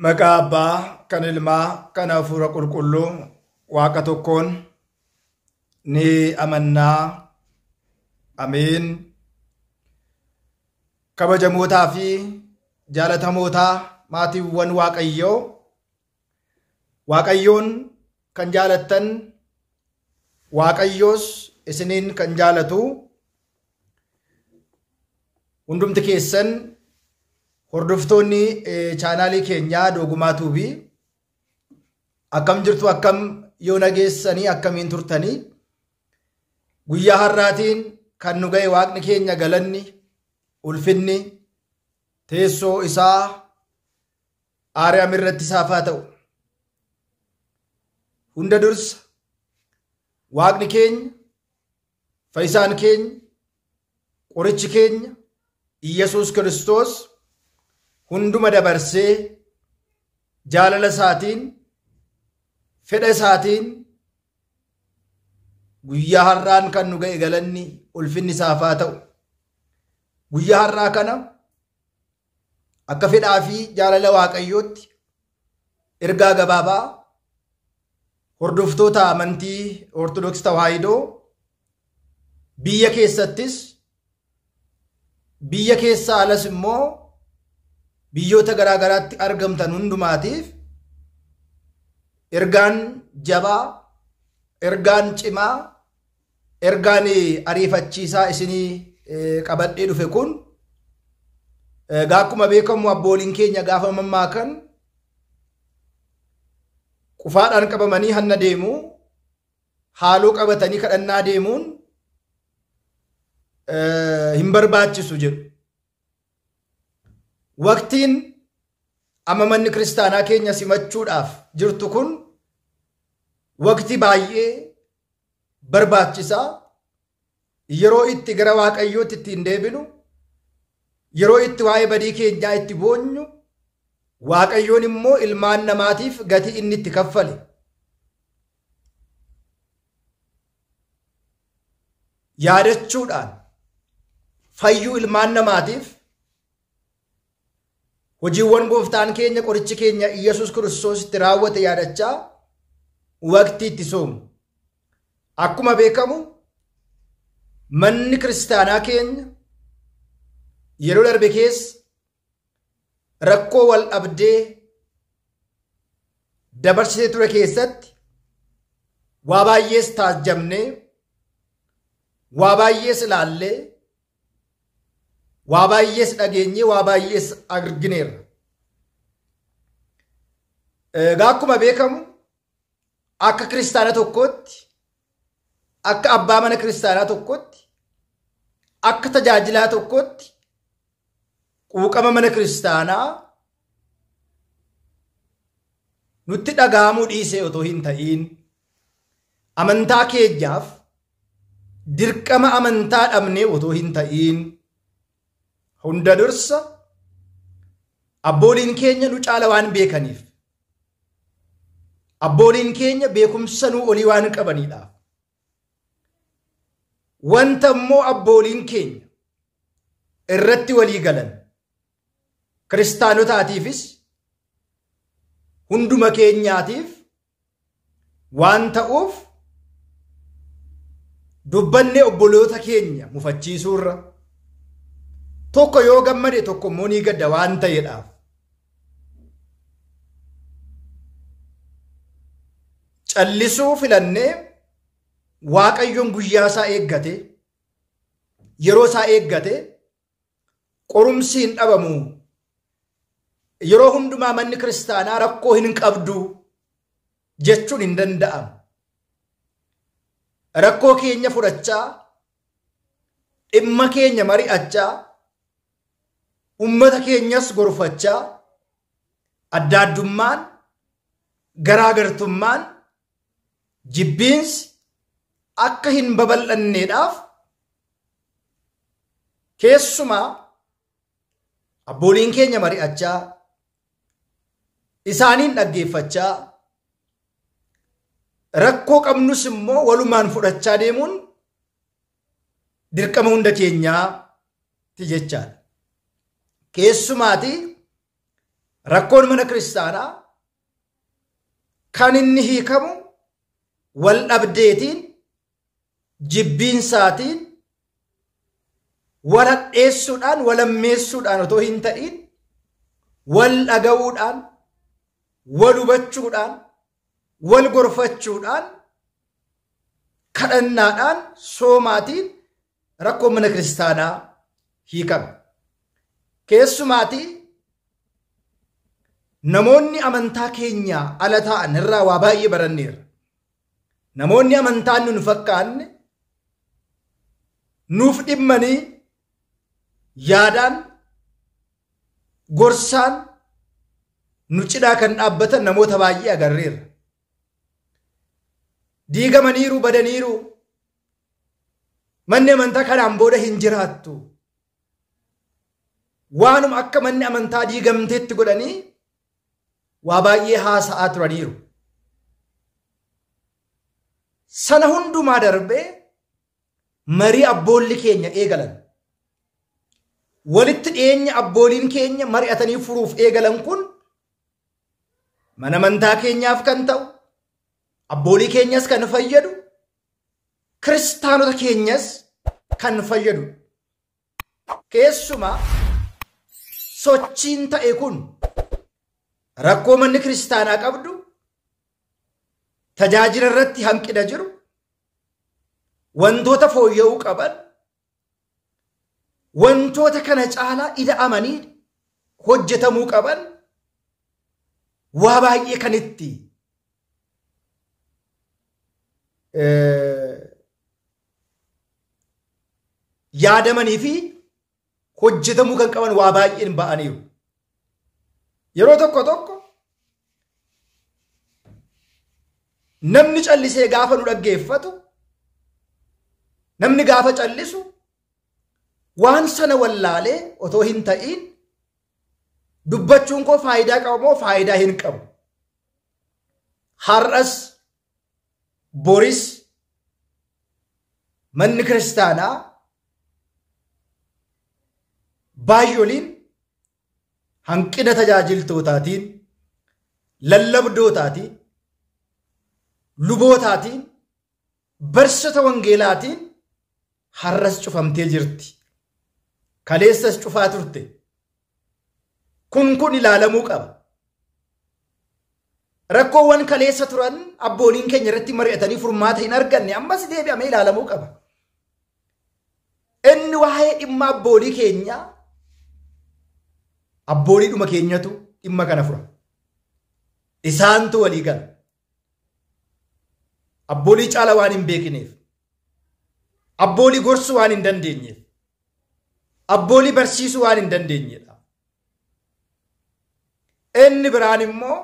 Maqaa Abbaa kan Ilmaa kan Hafuura Qulqulluu Waaqa tokkoon ni amannaa. Ameen. Kabajamootaa fi jaalatamootaa maatiiwwan Waaqayyoo, Waaqayyoon kan jaalattan, Waaqayyoos isiniin kan jaalatu, hundumti keessan hordoftoonni chaanaalii keenyaa Doogumaa Tuubii akkam jirtu, akkam yoo nageessanii, akkamiin turtanii? Guyyaa har'aatiin kan nu ga'e Waaqni keenya galanni ulfinni teessoo isaa Aariyaam irratti isaaf haa ta'u. Hunda dursa Waaqni keenya, fayyisaan keenya, qorichi keenya Iyyasuus Kiristoos hunduma dabarsee jaalala isaatiin, fedha isaatiin guyyaa har'aan kan nu ga'e galanni ulfinni isaaf haa ta'u. Guyyaa har'aa kana akka fedhaa fi jaalala Waaqayyootti ergaa gabaabaa hordoftoota amantii Ortodoksii Tawaahidoo biyya keessattis biyya keessa alas immoo biyyoota garaa garaatti argamtan hundumaatiif ergaan jabaa, ergaan cimaa, ergaan ariifachiisaa isinii qabadhee dhufe kun, akkuma beekamu abbooliin keenya gaafa mammaakan qufaadhaan qabamanii hanna deemu, haaloo qabatanii kadhannaa deemuun hin barbaachisu jedhu. Waqtiin amma manni kiristaanaa keenya simachuudhaaf jirtu kun waqtii baay'ee barbaachisaa, yeroo itti gara Waaqayyootti ittiin deebinu, yeroo itti waa'ee badii keenyaa itti boonyu, Waaqayyoon immoo ilmaan namaatiif gatii inni itti kaffale yaadachuudhaan fayyuu ilmaan namaatiif hojiiwwan gooftaan keenya qorichi keenya Iyyasuus Kiristoos itti raawwate yaadachaa waqtii itti soomu. Akkuma beekamu manni kiristaanaa keenya yeroo darbe keessa rakkoo wal dhabdee dabarsitee ture keessatti waa baay'ees taajjabnee, waa baay'ees ilaallee, waa baay'ees dhageenyee, waa baay'ees argineerra. Egaa akkuma beekamu akka kiristaana tokkootti, akka abbaa mana kiristaanaa tokkootti, akka tajaajilaa tokkootti quuqama mana kiristaanaa nutti dhaga'amuu dhiisee otoo hin ta'iin amantaa keenyaaf dirqama amantaa dhabnee otoo hin ta'iin hunda dursa abbooliin keenya nu caala waan beekaniif, abbooliin keenya beekumsa nuu olii waan qabaniidhaaf, wanta immoo abbooliin keenya irratti walii galan kiristaanotaatiifis hunduma keenyaatiif waan ta'uuf dubbannee obboloota keenya mufachiisuurra tokko yoo gammade tokko immoo ni gadda waan ta'eedhaaf. Callisuu filannee Waaqayyoon guyyaa isaa eeggate, yeroo isaa eeggate, qorumsi hin dhabamu. Yeroo hundumaa manni kiristaanaa rakkoo hin qabdu jechuun hin danda'amu. Rakkoo keenya fudhachaa, dhimma keenya mari'achaa, ummata keenyas gorfachaa, adda addummaan, garaagartummaan, jibbiinsi akka hin babal'anneedhaaf keessumaa abbooliin keenya mari'achaa, isaaniin dhaggeeffachaa, Rakkoo qabnus immoo walumaan fudhachaa deemuun dirqama hunda keenyaati jechaadha. Keessumaati rakkoon mana kiristaanaa kan inni hiikamu wal dhabdeetiin, jibbiinsaatiin, wal hadheessuudhaan, wal hammeessuudhaan otoo hin ta'in wal dhaga'uudhaan, wal hubachuudhaan, wal gorfachuudhaan, kadhannaadhaan, soomaatiin rakkoon mana kiristaanaa hiikama. Keessumaatii namoonni amantaa keenya ala ta'an irraa waa baay'ee baranneerra. Namoonni amantaan nun fakkaanne nuuf dhimmanii yaadaan, gorsaan nu cidhaa kan dhaabbatan namoota baay'ee agarreerra. Diigamaniiru, badaniiru. Manni amantaa kanaan booda hin jiraattu. Waanuma akka manni amantaa diigamteetti godhanii waa baay'ee haasa'aa turaniiru. Sana hundumaa darbee marii abboolli keenya eegalan. Walitti dhiyeenya abbooliin keenya mari'atanii furuuf eegalan kun mana amantaa keenyaaf kan ta'u, abboolii keenyas kan fayyadu, kiristaanota keenyas kan fayyadu. Keessumaa sochiin ta'e kun rakkoo manni kiristaanaa qabdu, tajaajila irratti hanqina jiru, wantoota fooyya'uu qaban, wantoota kana caalaa ida'amanii hojjetamuu qaban waa baay'ee kan itti yaadamanii fi hojjetamuu kan qaban waa baay'een ba'aniiru. Yeroo tokko tokko namni callisee gaafa nu dhaggeeffatu, namni gaafa callisu waan sana wallaalee otoo hin ta'iin dubbachuun koo faayidaa qaba moo faayidaa hin qabu. Har'as boris manni kiristaanaa baay'ooliin hanqina tajaajiltootaatiin, lallabdootaatiin, lubootaatiin, barsiisota wangeelaatiin har'as cufamtee jirti. Kaleessas cufaa turte. Kun ilaalamuu qaba. Rakkoowwan kaleessa turan abbooliin keenya irratti mari'atanii furmaata hin arganne ammas deebi'amee ilaalamuu qaba. Inni waa'ee dhimma abboolii keenyaa abbooliidhuma keenyatu dhimma kana fura. Isaantu walii gala. Abboolii caala waan hin beekneef, abboolii gorsuu waan hin dandeenyeef, abboolii barsiisuu waan hin dandeenyedha. Inni biraan immoo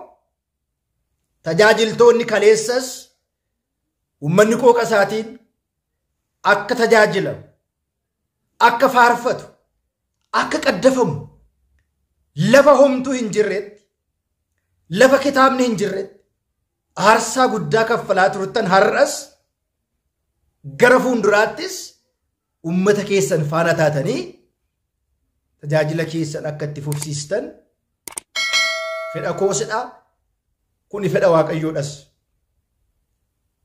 tajaajiltoonni kaleessas uummanni qooqa isaatiin akka tajaajilamu, akka faarfatu, akka qaddafamu, lafa homtuu hin jirretti, lafa kitaabni hin jirretti aarsaa guddaa kaffalaa turtan har'as gara fuulduraattis uummata keessan faana taatanii tajaajila keessan akka itti fufsiistan fedha koosidha. Kuni fedha Waaqayyoodhas.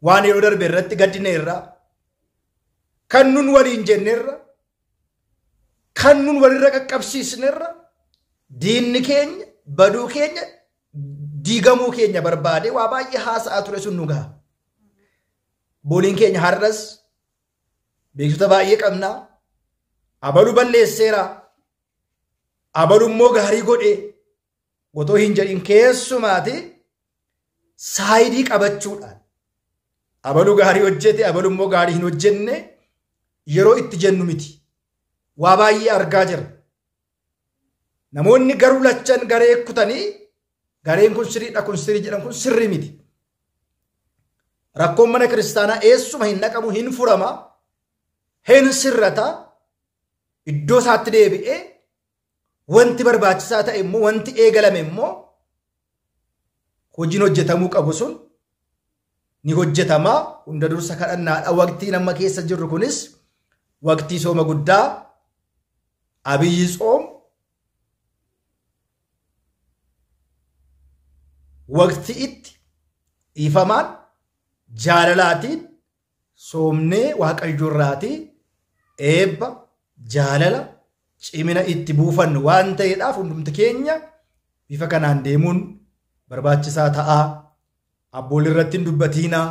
Waan yeroo darbe irratti gaddineerra, kan nun waliin jenneerra, kan nun walirra qaqqabsiisnerra, diinni keenya, baduu keenya, diigamuu keenya barbaade waa baay'ee haasa'aa ture sun nu gaha. Booliin keenya har'as beeksota baay'ee qabnaa. Abaluu balleesseera. Abaluu immoo gaarii godhe otoo hin jedhin keessumaati saayidii qabachuudhaan abaluu gaarii hojjete, abaluu immoo gaarii hin hojjenne yeroo itti jennu miti. Waa baay'ee argaa jira. Namoonni garuu lachan garee kutanii gareen kun sirriidha kun sirrii jedhan kun sirrii miti. Rakkoon mana kiristaanaa eessuma hin dhaqamu, hin furama, hin sirrata, iddoo isaatti deebi'ee wanti barbaachisaa ta'e immoo wanti eegalame immoo hojiin hojjetamuu qabu sun ni hojjetama. Hunda dursa kadhannaadha. Waqtiin amma keessa jirru kunis waqtii sooma guddaa Abiyyi tsoom waqtii itti dhiifamaan jaalalaatiin soomnee Waaqayyoorraatii eebba jaalala cimina itti buufannu waan ta'eedhaaf hundumti keenya bifa kanaan deemuun barbaachisaa ta'a. Abboolii irratti hin dubbatiinaa.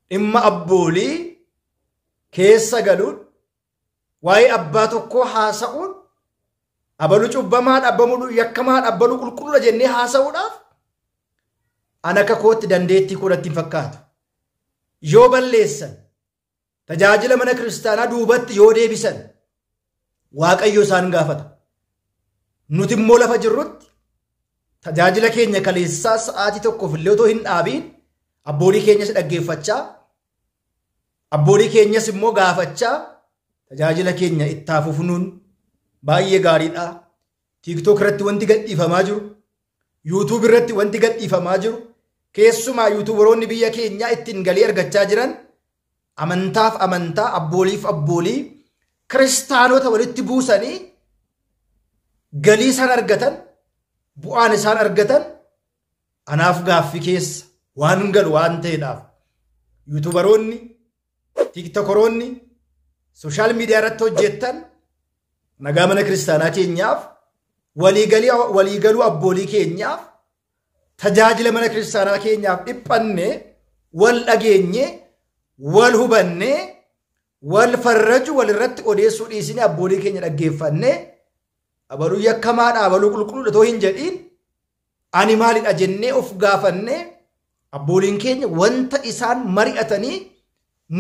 Dhimma abboolii keessa galuun waa'ee abbaa tokkoo haasa'uun abaluu cubbamaa abaluu yakkamaa abaluu qulqulluudha jennee haasa'uudhaaf an akka kootti dandeettii koo natti hin fakkaatu. Yoo balleessan tajaajila mana kiristaanaa duubatti yoo deebisan Waaqayyo isaan gaafata. Nuti immoo lafa jirrutti tajaajila keenya kaleessaa sa'aatii tokkoof illee otoo hin dhaabiin abboolii keenyas dhaggeeffachaa abboolii keenyas immoo gaafachaa tajaajila keenya itti fufnuun baay'ee gaariidha. TikTok irratti wanti gadhiifamaa jiru, YouTube irratti wanti gadhiifamaa jiru, keessumaa yuutuubaroonni biyya keenyaa ittiin galii argachaa jiran amantaaf amantaa, abbooliif abboolii kiristaanota walitti buusanii galii isaan argatan, bu'aan isaan argatan anaaf gaaffii keessa waan galu waan ta'eedhaaf yuutuubaroonni, tiiktokoroonni sooshaal miidiyaa irratti hojjettan nagaa mana kiristaanaa keenyaaf waliigaluu abboolii keenyaaf tajaajila mana kiristaanaa keenyaaf dhiphannee wal dhageenye wal hubannee wal farraju wal irratti odeessuu dhiisnee abboolii keenya dhaggeeffannee abaluu yakkamaadha abaluu qulqulluudha otoo hin jedhiin ani maalidha jennee of gaafannee abbooliin keenya wanta isaan mari'atanii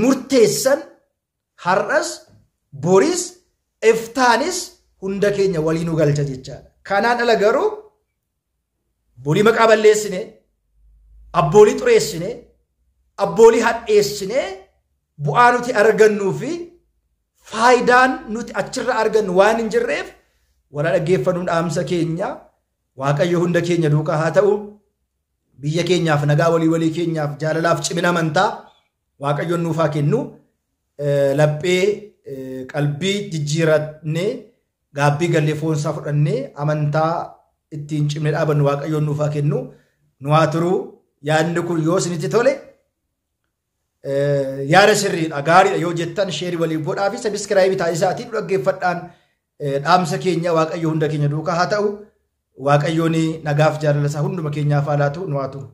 murteessan har'as boris iftaanis hunda keenya waliin nu galcha jechaadha. Kanaan ala garuu abboolii maqaa balleessine, abboolii xureessine, abboolii hadheessine bu'aa nuti argannuu fi faayidaan nuti achirra argannu waan hin jirreef wala dhaggeeffannuun dhaamsa keenya. Waaqayyo hunda keenya duukaa haa ta'u. Biyya keenyaaf nagaa walii walii keenyaaf jaalalaaf cimina amantaa Waaqayyoon nuuf haa kennu. Laphee qalbii jijjiirannee gaabbii gallee foonsaa fudhannee amantaa ittiin cimnee dhaabannu Waaqayyoon nuuf haa kennu. Nu haa turu. Yaadni kun yoo isinitti tole yaada sirriidha gaariidha yoo jettan sheerii waliif godhaa fi sabiskiraayibii taasisaatiin dhaggeeffadhaan dhaamsa keenya Waaqayyo hunda keenya duukaa haa ta'u. Waaqayyoon nagaaf jaalala isaa hunduma keenyaaf haa laatu. Nu haa turu.